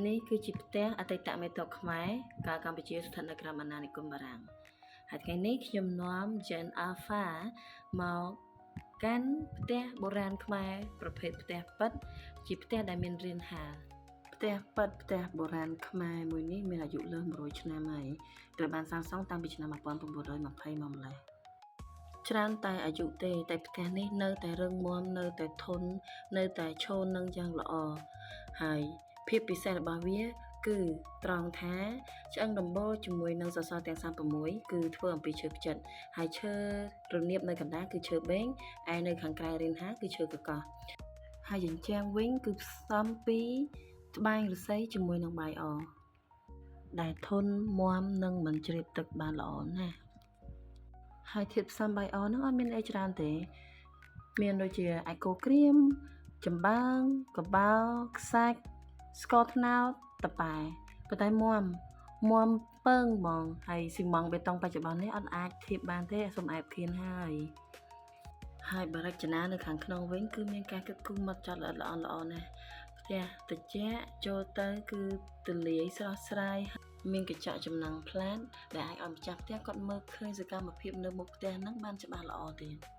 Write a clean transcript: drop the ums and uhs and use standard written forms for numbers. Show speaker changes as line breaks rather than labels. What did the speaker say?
នេះគឺជាផ្ទះអតីតមេតបខ្មែរកាលកម្ពុជាស្ថិតនៅក្រោមអាណានិគមបារាំងហើយថ្ងៃនេះខ្ញុំនាំ Gen Alpha មកកាន់ផ្ទះបុរាណខ្មែរប្រភេទផ្ទះប៉ិតជាផ្ទះដែលមានរានហាលផ្ទះប៉ិតផ្ទះបុរាណខ្មែរមួយនេះមានអាយុលើស100ឆ្នាំហើយត្រូវបានសាងសង់តាំងពីឆ្នាំ1920មកម្ល៉េះច្រើនតែអាយុទេតែផ្ទះនេះនៅតែរឹងមាំនៅតែធន់នៅតែឈរនឹងយ៉ាងល្អហើយភាពពិសេសរបស់វាគឺត្រង់ថាឆ្អឹងដំបូលជាមួយនឹងសសរទាំង36គឺធ្វើអំពីឈើផ្ចិតហើយឈើរនាបនៅកណ្ដាលគឺឈើបេងឯនៅខាងក្រៅរានហាលគឺឈើកកោះហើយជញ្ជាំងវិញគឺផ្សំពីត្បែងឫស្សីជាមួយនឹងបាយអដែលធន់មាំនិងមិនជ្រាបទឹកបានល្អណាស់ហើយធាតុផ្សំបាយអហ្នឹងអត់មានអីច្រើនទេ មានដូចជាអាចគោក្រៀមចំបើងកបោខ្សាច់ស្ករត្នោតតប៉ែប៉ុន្តែមាំមាំពើងហ្មងហើយស៊ីម៉ង់បេតុងបច្ចុប្បន្ននេះអត់អាចធៀបបានទេសូមអែបខៀនហើយហើយបរិចនានៅខាងក្នុងវិញគឺមានការគិតគូរម៉ត់ចត់ល្អិតល្អន់ល្អណាស់ផ្ទះត្រជាក់ចូលទៅគឺទលាយស្រស់ស្រាយមានកញ្ចក់ចំណាំងផ្លាតដែលអាចឲ្យម្ចាស់ផ្ទះគាត់មើលឃើញសកម្មភាពនៅមុខផ្ទះហ្នឹងបានច្បាស់ល្អទៀត។